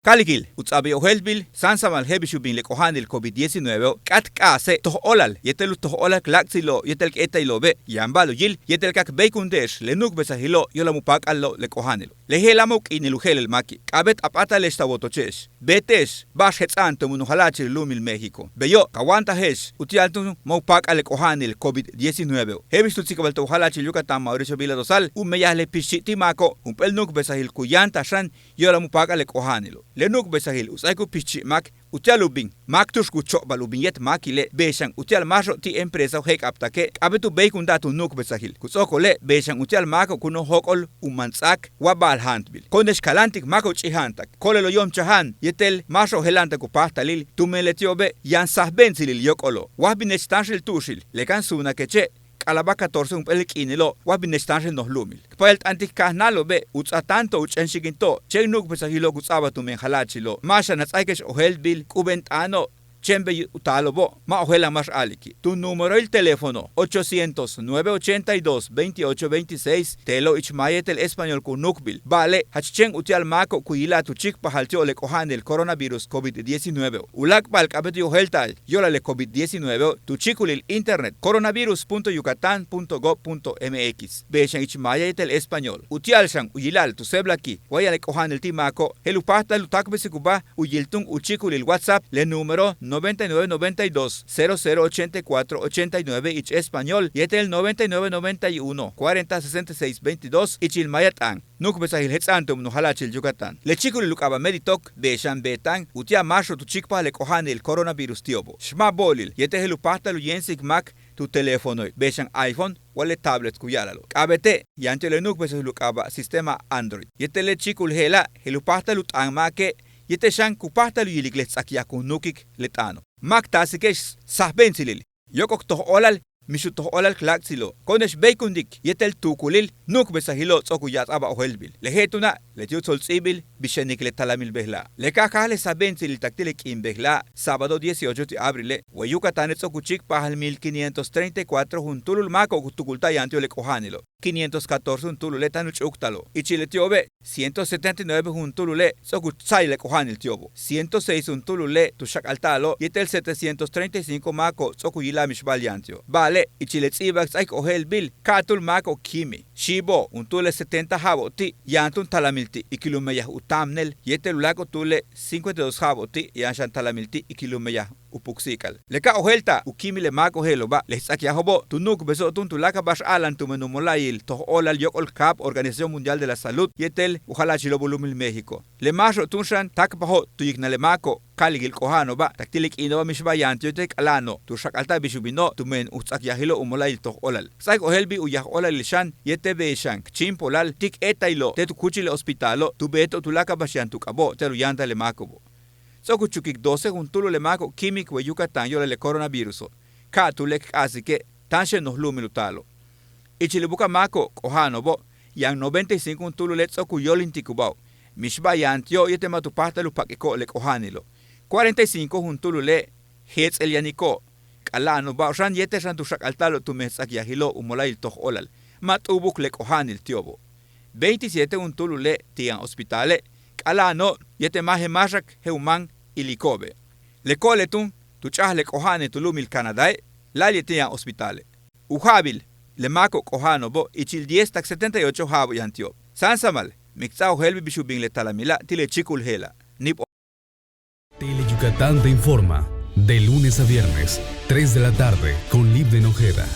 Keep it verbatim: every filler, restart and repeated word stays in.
Káalkil u ts'a'abey ojéeltbil sáansamal je'el bix u bin le k'oja'anil covid diecinueveo', k'áat k k'a'ase' toj óolal yéetel u toj óolal k láak'tsilo'ob yéetel k éeta'iloo'obe', yaan ba'al u yil yéetel ka k béeykunte'ex le nu'ukbesajilo'ob yo'olal mu páak'alo'ob le k'oja'anilo'. Le je'ela' ma' u k'iinil u je'elel máaki'. K'a'abéet a p'áatale'ex ta wotoche'ex. Beete'ex ba'ax jets'a'an tumen u jala'achil u lu'umil México. Beyo' ka wáantaje'ex uti'al túun ma' u páak'al le k'oja'anil covid diecinueveo'. Je'el bix tu tsikbalta'al u jala'achil Yucatán Mauricio Vila Dosal, u meyaj le pichchi' ti' máako'ob jump'éel nu'ukbesajil ku yáantaj xan yo'olal mu páak'al le k'oja'anilo'. Le nu'ukbesajil u ts'áaik u pichchi' máak uti'al u bin máak tu'ux ku cho'pbal u bin yéet máakile', bey xan uti'al máaxo'ob ti' empresao' je'ek'abtake', k'a'abéet u béeykunta'al tu nu'ukbesajil. Ku ts'o'okole' bey xan uti'al máako'ob ku noj jóok'ol u mants'áak wa ba'al jaantbil. Ko'one'ex kaláantik máako'ob ch'ija'antak, ko'olelo'ob yo'omchaja'an yéetel máaxo'ob jela'antak u páajtalil, tumen leti'obe' yaan sajbe'entsilil yóok'olo'. Wa j binech táanxel tu'uxil le kan suunakeche' k'alabaj catorce jump'éel k'iinilo', wa j binech táanxel noj lu'umil. K payalt'antik kajnáalo'obe' u ts'áa táanto'ob u ch'éen xikinto'ob chéen nu'ukbesajilo' ku ts'a'abal tumen jala'achilo'. Ma' xan a ts'áaike'ex ojéeltbil, k'ubéen t'aano'ob, chéen bey u taalo'obo', ma' ojéela'an máax a'aliki'. Tu númeroil teléfono ochocientos, nueve ochenta y dos, veintiocho veintiséis, te'elo' ich maaya yéetel español ku nu'ukbil. Ba'ale' jach chéen uti'al máako'ob ku yila'al tu chíikpajal ti'ob le k'oja'anil coronavirus covid diecinueveo'. U láak' ba'al k'a'abéet u yojéelta'al yo'olal le covid diecinueveo' tu chíikulil internet coronavirus punto yucatán punto gob punto mx, bey xan ich maaya yéetel español. Uti'al xan u yila'al tu séeblaki' wa yaan le k'oja'anil ti' máako', je'el u páajtal u táakbesikubáa u yil túun u chíikulil WhatsApp, le número noventa y nueve noventa y dos, cero cero ochenta y cuatro ochenta y nueve ich español yéetel noventa y nueve noventa y uno, cuarenta sesenta y seis veintidós ichil maaya t'aan. Nu'ukbesajil jets'a'an tumen u jala'achil Yucatán. Le chíikulil u k'aaba' Meditok, bey xan beeta'an uti'al máaxo'ob tu chíikpajal le k'oja'anil coronavirus ti'obo'. Xma' bo'olil yéetel je'el u páajtal u yéemsik máak tu teléfonoil, bey xan iPhone wa le tablet ku ya'ala'alo'. K'a'abéete' yaan ti'ob le nu'ukbesajil u k'aaba' sistema Android. Yéetel le chíikul je'ela' je'el u páajtal u t'aan máake' yéetel xan ku páajtal u yilik le ts'akyaj ku nu'ukik le t'aano'. Ma' k taasike'ex sajbe'entsilil, yóok'ol k toj óolal, mix u toj óolal k láak'tsilo'ob. Ko'one'ex béeykuntik yéetel tuukulil nu'ukbesajilo'ob ts'o'ok u ya'al ts'a'abal ojéeltbil. Le je'el túuna' leti' u tsolts'íibil bix xenik le talamil bejela'a'. Le ka jáaj le sajbe'entsilil tak ti' le k'iin bejela'a', sábado dieciocho ti' abrile', way Yucatane' ts'o'ok u chíikpajal mil quinientos treinta y cuatro juntúulul máako'ob ku tukulta'al yaan ti'ob le k'oja'anilo'. Quinientos catorce juntúulule' táan u ch'úuktaloo'. Ichil leti'obe' ciento setenta y nueve juntúulule' ts'o'ok u tsa'ayil le k'oja'anil ti'obo'. Ciento seis juntúulule' tu xak'alta'alo' yéetel setecientos treinta y cinco máako'ob ts'o'ok u yila'al mix ba'al yaan ti'ob. Ba'ale' ichil le ts'íibal k ts'áaik ojéelbil, ka'atúul máako'ob kíimil. Xiibo' juntúul le setenta ja'abo'ob ti' yaan túun talamil ti' ikil u meyaj u táamnel yéetel u láak'o'ob túul le cincuenta y dos ja'abo'ob ti' yaan xan talamil ti' ikil u meyaj u puksi'ik'al. Le ka ojéelta'al u kíimil le máako'ob je'elo'oba', le j ts'akyajto'obo' tu nu'ukbeso'ob túun tuláakal ba'ax a'alan tumen u mola'ayil toj óolal yóok'ol kaab Organización Mundial de la Salud yéetel u jala'achilo'ob u lu'umil México. Le máaxo'ob túun xan táakpajo'ob tu yiknal le máako'ob káalkil k'oja'ano'oba' tak ti' le k'iino'oba' mix ba'al yaan ti'ob yéetel k'ala'ano'ob tu xak'alta'al bix u bino'ob tumen u ts'akyajilo' u mola'ayil toj óolal. K ts'áaik ojéelbil u yaj óolalil xan yéetel bey xan k chíimpolal ti' k éeta'ilo' te' tu kúuchil le hospitalo' tu beeto'ob tuláakal ba'ax yaan tu k'abo'ob ti'al u yáantaj le máako'obo'. Ts'o'ok u chukik doce juntúulul le máako'ob kíimik way Yucatán yo'olal le coronaviruso'. Ka'atúule' k k'a'asike' táanxel noj lu'umil u taalo'. Ichil u buka'aj máako'ob k'oja'ano'obo' yaan noventa y cinco juntúulule' ts'o'ok u yóolintikubao'ob mix ba'al yaan ti'ob yéetel ma' tu páajtal u pak'iko'ob le k'oja'anilo'. Cuarenta y cinco juntúulule' jéets'el yaniko'ob, k'ala'ano'obao' xan yéetel xan tu xak'alta'alo'ob tumen j ts'akyajilo'ob u mola'ayil toj óolal, ma' t'u'ubuk le k'oja'anil ti'obo'. Veintisiete juntúulule' ti' yaan hospitale', k'ala'ano'ob yéetel ma' je'el máaxak je'el u máan iliko'obe'. Le ko'olel túun tu ch'a'aj le k'oja'anil tu lu'umil Canadae', láayli' ti' yaan hospitale'. U ja'abil le máako'ob k'oja'ano'obo' ichil diez tak setenta y ocho ja'abo'ob yaan ti'ob. Sáansamal, míin k ts'áa ojéelbil bix u bin le talamila' ti' le chíikul je'ela'. Nip'o. Tele Yucatán te informa de lunes a viernes, tres de la tarde, con Livden Ojeda.